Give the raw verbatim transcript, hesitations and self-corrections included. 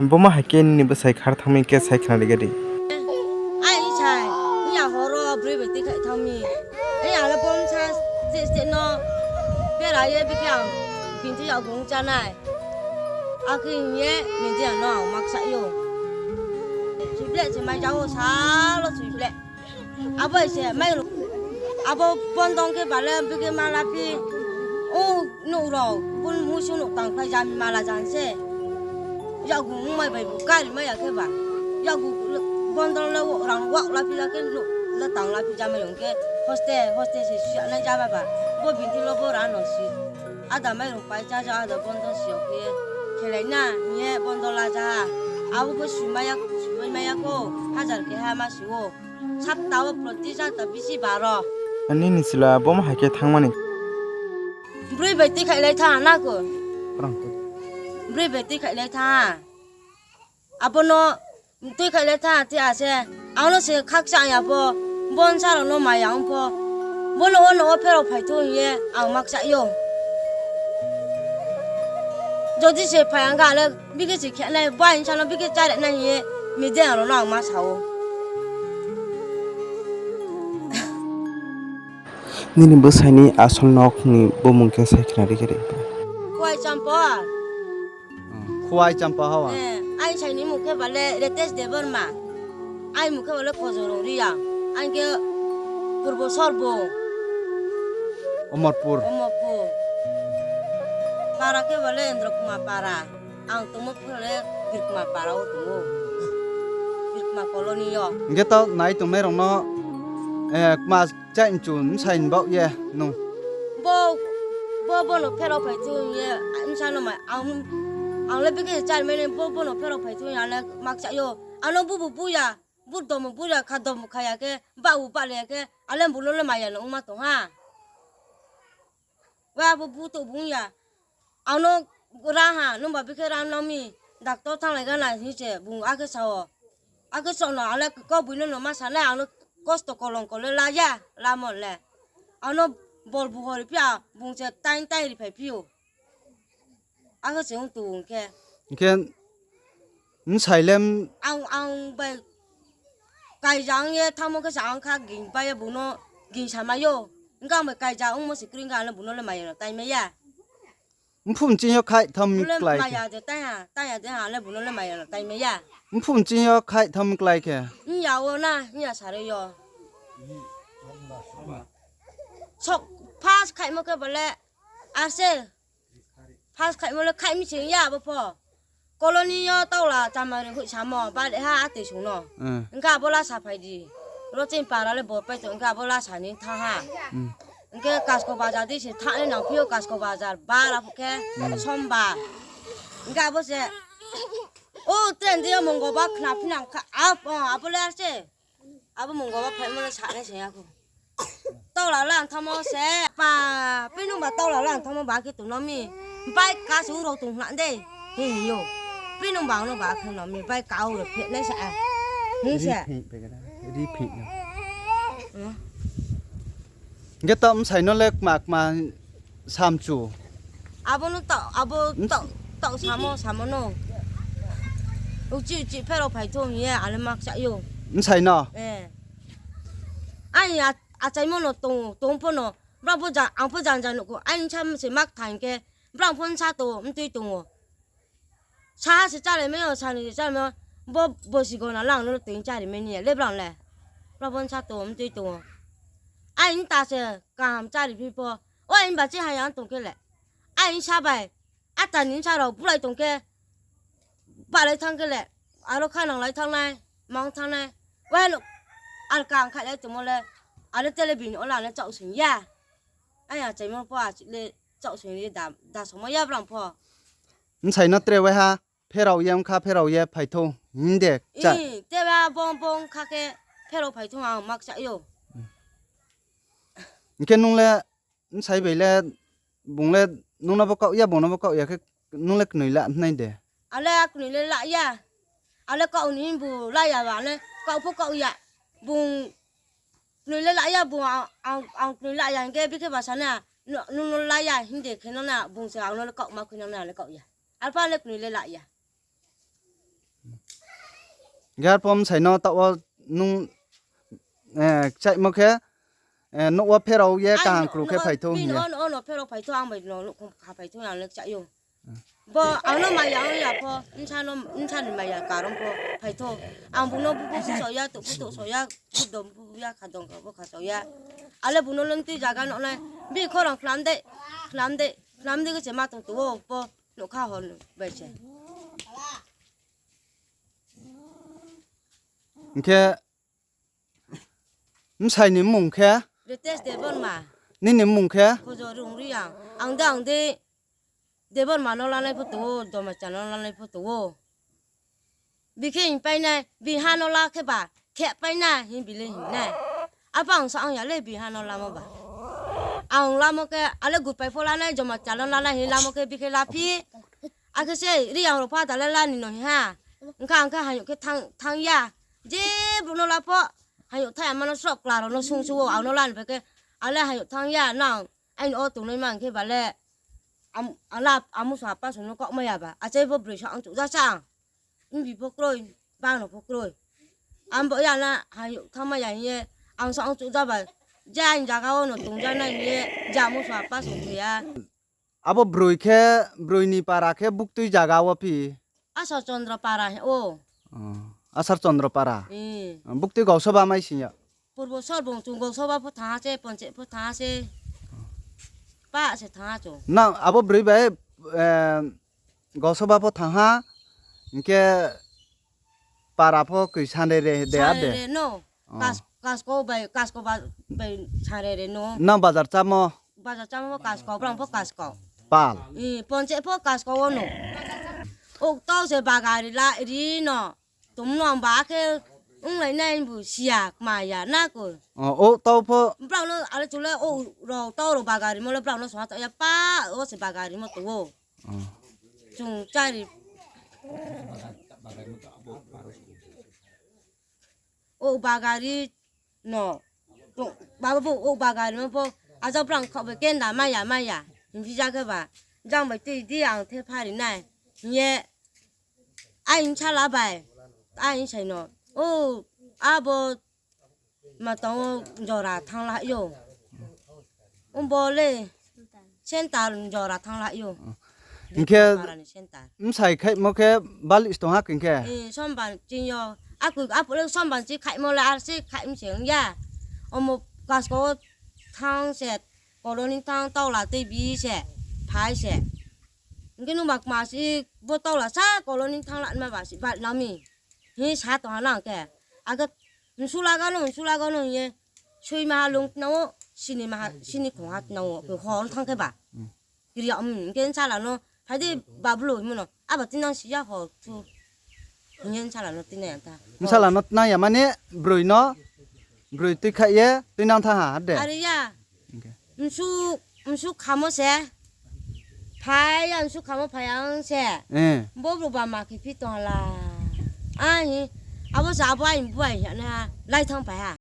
Boma hai khe nini bwsai khar thangmi khe sai khna rwgwi di. Ai sai, ya horo bwrwi bai twi khai thangmi. Ai ala bom sa se se no bera ye bikhe ang binti ya gung chanai. Akhe ye media no ang maksa yo. Chible se mai jago salo chible. Abo se mai abo bondong khe bale bikhe mala phi. O nuk rok bun musu nuk tang phai jami mala jan se. Yagu mumai bai bu kari maya khe ba. Yagu bondon le rang wak la pila khe lo tang la phi jama yong khe hoste hoste se siya na jaba ba. Bo binti lo bo rano si. Ada mai rong pai cha cha ada bondon si ok ye. Khelai na ye bondon la cha. Abu bo si maya si maya ko hajar ke ha ma si wo. Sapta o proti sapta bisi baro. Ani ni sila bom hai khe thangmani. Bwrwi bai twi khai lai tha na ko. Prang ko. Bwrwi bai twi khai lai tha. Abono twi khai le tha ti ase. Ano se khakcha ya pho. Bon saro no maya ang pho. Bono ono o phero phai thu ye ang makcha yo. Jodi se phai ang ga le bigi se khe nai bai sano bigi chare nai ye. Mi de ano no ang ma sao. Nini bwsaini asol nokni bumung khe sai khna rikhe rikhe. Kuai champa. Khwai champa hawa. Eh, ai saini mukhe bale Ritesh Debbarma. Ai mukhe bale Khojorong Riya. Ai ke Purbo Sorbo. Omorpur. Omorpur. Para ke bale Indra Kumar Para. Ang tongmo bale Birkuma Para o tongo. Birkuma Colony o. Hingke to nai tongnai rokno, eh, kma Chai nchu, bwsai ni bak ye, nung. Bo, bo, bono phero phai thung ye, bwsano mai, ang, ang le bikhe chai mene, bo, bono phero phai thung ye, ale makcha yo. Ano bubu buya, bu domo buya, kha domo khaya khe, ba u ba le khe, ale bulo le maya no wngma tong ha. Wa bo bu to bung ya. Ano ra ha, nungba bikhe ra nami, doctor thanglai gana hinse, bung akhe sao. Akhe sono ale kok buino no ma sanai, ano kosto kolong kole la ya, la mon le. Ano bol bu hori pia, bung se tain tain ri phai pio. Akhe se ung tu ung khe. Hingkhe bwsai le. Ang, ang bai kaijak wng ye thangmo khe sa ang kha ging pai ye buno ging sa mai yo. Hingkhe ang bai kaijak wngmo se kwrwi hingkhe ang le buno le maya no tai maya. Mphung ching yo khai tham. Buno le klai khe. Maya de tai ha, tai ha de ha le buno le maya no tai maya. Mphung ching yo khai tham klai khe. Wng ya o na, wng ya sa rw yo. Sok first khaimo khe bole ase. First khaimo le khaimi se wng ya abo pho. Colony o tawla chamari hui samo, bale ha atwi sungno. Hmm. Hingke abo lasa phai di. Roching para le bo pai to, hingke abo lasa ni tha ha. Hmm. Hingke Kasko Bazar di se thani nang phio Kasko Bazar, bar abo khe Hmm. Sombar. Hingke abo se, o train di o mongo ba khna phinang kha, ap-, abo le ase. Abo mungo ba phaimano saknai se ako. Tawla lang thamo se. Pa, pinung ba tawla lang thamo ba khe tongno mi. Bai ka se urok tong hna de. He he yo. Pinung ba no ba khe no mi bai ka urok phe nai sa. Hing se. Ri phe pe ga. Ri phe no. Hmm. Ge to msai no lek mak ma. Samchu. Abono ta-, abo ta-, ta samo, samono. Uchi, uchi, phero phai thung ye, ale mak cha yo. Msai no? Eh. Ai a, achai mono tong, tong pono. Bra bo ja, ang po jan jan ko. Ai cha se mak thang ke. Bra phone sa to, mtui tongo. Saha se chalai mano, sani se chalai mano, bo bosi gona lang no twi chari mani ya, le brang le. Bra bon sa to, mtwi tongo. Ai ni ta se kaham chari phi po. O ai ni ba chi hai ang tong khe le. Ai ni sa bai. A ta ni sa rok bulai tong khe. Balai thang khe le. Aro kha nang lai thang nai, mang thang nai. Wa no. Al kang khai le tong mo le. Ale tele bini ola le chau sing ya. Ai a chai mo po a chi le chau sing le da, da somo ya brang po. Msai no tre wai ha, pherao ye wngkha, pherao ye phaithou, hinde cha. Ih, teba bong bong kha khe pherao phaithou ang mak cha yo. Hingke nung le msai bai le, bung le nung no bo kaoh ya, bung no bo kaoh ya khe nung le kwnwi la nai de. Ale a kwnwi le la ya. Ale kaoh ni bu la ya ba, ale kaoh pho kaoh ya. Bung Kwnwi le la ya bung ang, ang, ang kwnwi la ya hingke bikhe ba sana, no, nung no la ya hinde khe no na bung se ang no le kaoh ma khwi no na le kaoh ya. Alpha le kwnwi le la ya. Hwnkhe arpho bwsaino tao nwng, eh, kchaimo khe, eh, nukgo pherao ye kaham kwrwk khe phaitho hwnwi. Ono, ono pherao phaitho, ang bai no nukhung kha phaitho, ang le kchaio. Bo ano maya wng ya pho, nsano, nsani maya karon pho phaitho. Ang buno bubo buso ya, tubu tuso ya, budom bubu ya, khadong kha bo khaso ya. Ale buno lwng twi jaga noknai, bi khorang khlam de, khlam de, khlam de khe se ma tong tuo pho, nokha hor bai se. Hwnkhe bwsaini mung khe? Ritesh Debbarma. Nini mung khe? Khojor Rungriang. Ang de, ang de Debbarma no lanai photo o, Domacha no lanai photo o. Bikhe hin painai, biha no la khe ba, khe paina hin bile hin nai. Apa ang sa ang ya le biha no lamo ba. Ang lamo khe ale gupai pho lanai, Domacha no lanai hin lamo khe bikhe laphi. Akhe se ri ang rok pha dale lani no ha. Wngkha, wngkha hayuk khe thang, thang ya. Je bono lapho hayuk thai amano sok kla rok no sung sugo, ang no lani bai khe ale hayuk thang ya nang. Aini o tongnai mang khe bale am-, ala amuso apa songno kok maya ba. Achai bo bwrwi sa ang chukjak sa ang. Wng bi pho kwrwi, bang no pho kwrwi. Ang bo ya na hayuk thang maya hiye ang sa ang chukjak ba. Je aini jaga o no tongjaknai hiye je amuso apa song thwi ya. Abo bwrwi khe, bwrwini para khe buktwi jaga o phi? Asar Chandra para he o. Oh, Asar Chandra para. Eh. Buktwi Gausoba mai singya. Purbo sor bong chung Gausoba pho thaha se, Ponche pho thaha se. Pa se thaha chung. Na abo bwrwi bai, eh, Gausoba pho thaha, hinkhe para pho kwi sanre re de a de. Sanre re no. Oh. Kas-, kasko bai, kasko ba, bai sanre re no. Na bazar chamo? Bazar chamo pho kasko, brang pho kasko. Pal. I, Ponche pho kasko o no. O to se bagari la ri no. Tum no ang ba khe wng lai nai bu siya ma ya na ko. Oh, o to pho. Brang no ale chule o ro to ro bagari mo le brang no sa ta ya pa o se bagari mo to o. Oh. Chung chari. O bagari no. Baba bo o bagari mo bo. Aja brang kho be kenda maya maya. Hinphi ja khe ba. Jang bai twi di ang the phari nai. Ye. Ai sala bai. Ai sai no. O abo. Ma tongo jora thang la yo. Umbo le center jora thang la yo. Hinkhe parani center. Bwsai khaimo khe balis tong hak hinkhe. Eh, somban ching yo. Aku apule somban chi khaimo le ar se khaim se ya. Omo kasko thang se koloni thang tola tei bi se phai se. Hinkhe nung bak ma si bo tola sa koloni thang la ma ba si ba lami. He sa tong ha nang khe. Aga nsu laga no, nsu laga no ye. Sui maha lung tnao, sini maha, sini khong ha tnao, ko hon thang khe ba. Hmm. Kiri am, ke sala no, phai de bablo mo no. Aba tinang si ya ho tu. Nyen sala no tinang ya ta. Sala no tinang ya mane broi no, broi twi kha ye, tinang tha ha de. Are ya. Hinkhe. Msuk, msuk khamo se. Phai ya msuk khamo phai ang se. Eh. Bo bru ba ma khi phi tong la. Ahi. Abo sa abo ai bu ai ya na. Lai thang phai ha.